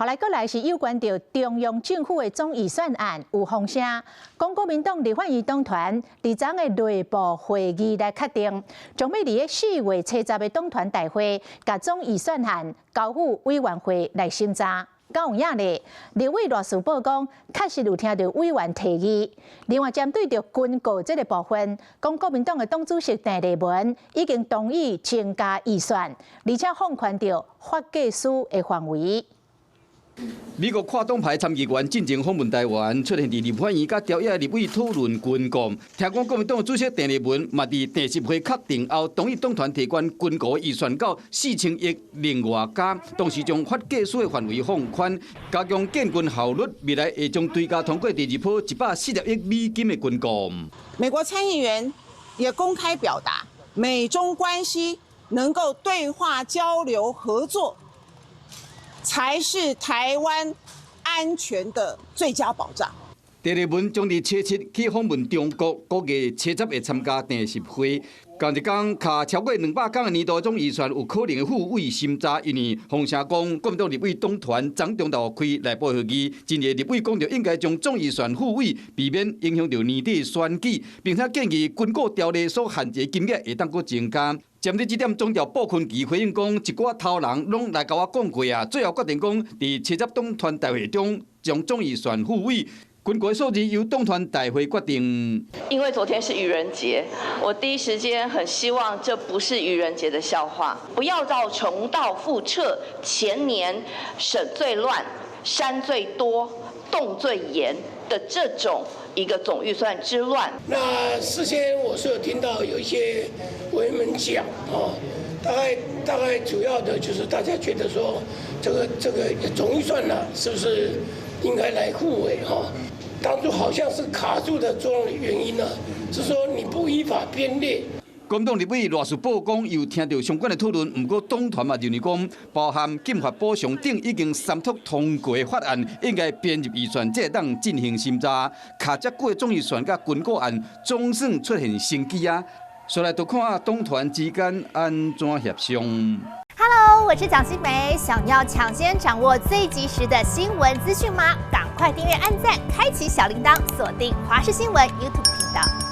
後來閣來是有關著中央政府的總預算案有風聲，講國民黨立法院黨團佇昨的內部會議來確定，將欲佇咧4月初十的黨團大會，共總預算案交付委員會來審查。敢有影咧，立委賴士葆講，確實有聽著委員提議。另外，針對著軍購這个部分，講國民黨的黨主席鄭麗文已經同意增加預算，而且放寬著法制司的範圍。美國跨黨派參議員進前訪問台灣，出現佇立法院佮朝野立委討論軍購。聽講國民黨主席鄭麗文嘛佇鄭集會確定後，同意黨團提懸軍購預算到4000億，另外加同時將法制司的範圍放寬，加強建軍效率，未來會將追加通過第二波140億美金的軍購。美國參議員也公開表達，美中關係能夠對話交流合作，才是台灣安全的最佳保障。鄭麗文將佇初七去訪問中國，估計初十會參加鄭習會。仝一工，卡超過200工的年度總預算有可能付委審查，因為風聲講國民黨立委黨團昨中晝開內部會議，真濟立委講著應該將總預算付委，避免影響著年底選舉，並且建議軍購條例所限制金額會當閣增加。針對這點，總召布坤奇回應講，一寡頭人攏來共我講過啊，最後決定講，佇初十黨團大會中將總預算付委。軍購數字由黨團大會決定。因為昨天是愚人節，我第一時間很希望這不是愚人節的笑話，不要到重蹈覆轍。前年審最亂、刪最多、動最嚴的這種一個總預算之亂。那事先我是有聽到有一些委員們講哦，大概主要的就是大家覺得說，這個總預算呢，是不是應該來付委哈？當初好像是卡住的重要原因呢，是說你不依法編列。國民黨立委賴士葆講，有聽著相關的討論，毋過黨團嘛認為講，包含禁法補償等已經三讀通過的法案，應該編入預算，才會當進行審查。卡遮久的總預算佮軍購案，總算出現生機啊！所以就看黨團之間按怎協商。 Hello，我是蔣新梅，想要搶先掌握最及時的新聞資訊嗎？趕快訂閱、按讚、開啟小鈴鐺，鎖定華視新聞 YouTube 頻道。